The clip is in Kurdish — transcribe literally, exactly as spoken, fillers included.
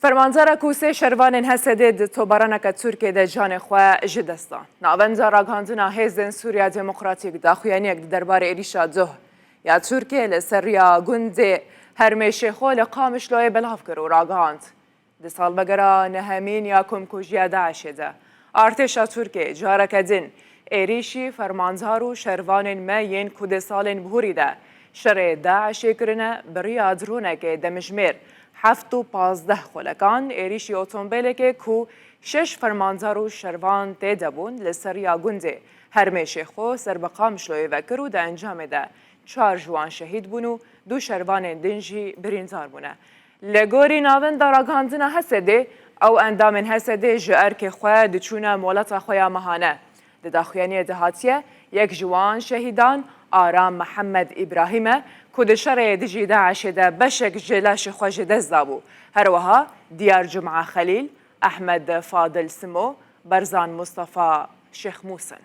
Fermandara ku sê şervanên H S D'ê di tobaraneke Tirkiyê de canê xwe ji dest da. Navenda ragihandina Hêzên Sûriya Demokratîk daxuyaniyek di derbarê êrîşa duh ya Tirkiyê li ser riya gundê Hermê Şêxo li Qamişloyê belav kir û ragihand. Di salvegera nehemîn ya komkujiya DAIŞê de, artêşa Tirkiyê careke din êrîşî fermandar û şervanên me yên ku di salên bihurî de şerê DAIŞê kirine, bi riya dronekê demijmêr heft û pazdeh xolekan, êrîşî otombêlekê ku şeş fermandar û şervan tê de bûn, li ser riya gundê Hermê Şêxo ser bi Qamişloyê vekir û di encamê de çar ji wan şehîd bûn û du şervanên din jî birîndar bûne. Li gorî navenda ragihandina H S D'ê, ew endamên H S D'ê ji erkê xwe diçûne molata xwe ya mehane. Di daxuyaniyê de hatiye, yek ji wan şehîdan Aram Mihemed Îbrahîm e ku di şerê dijî DAIŞê de beşek ji laşê xwe ji dest dabû. Her wiha Diyar Cuma Xelîl, Ehmed Fadil Simo, Berzan Mustafa, Şêx Mûsin.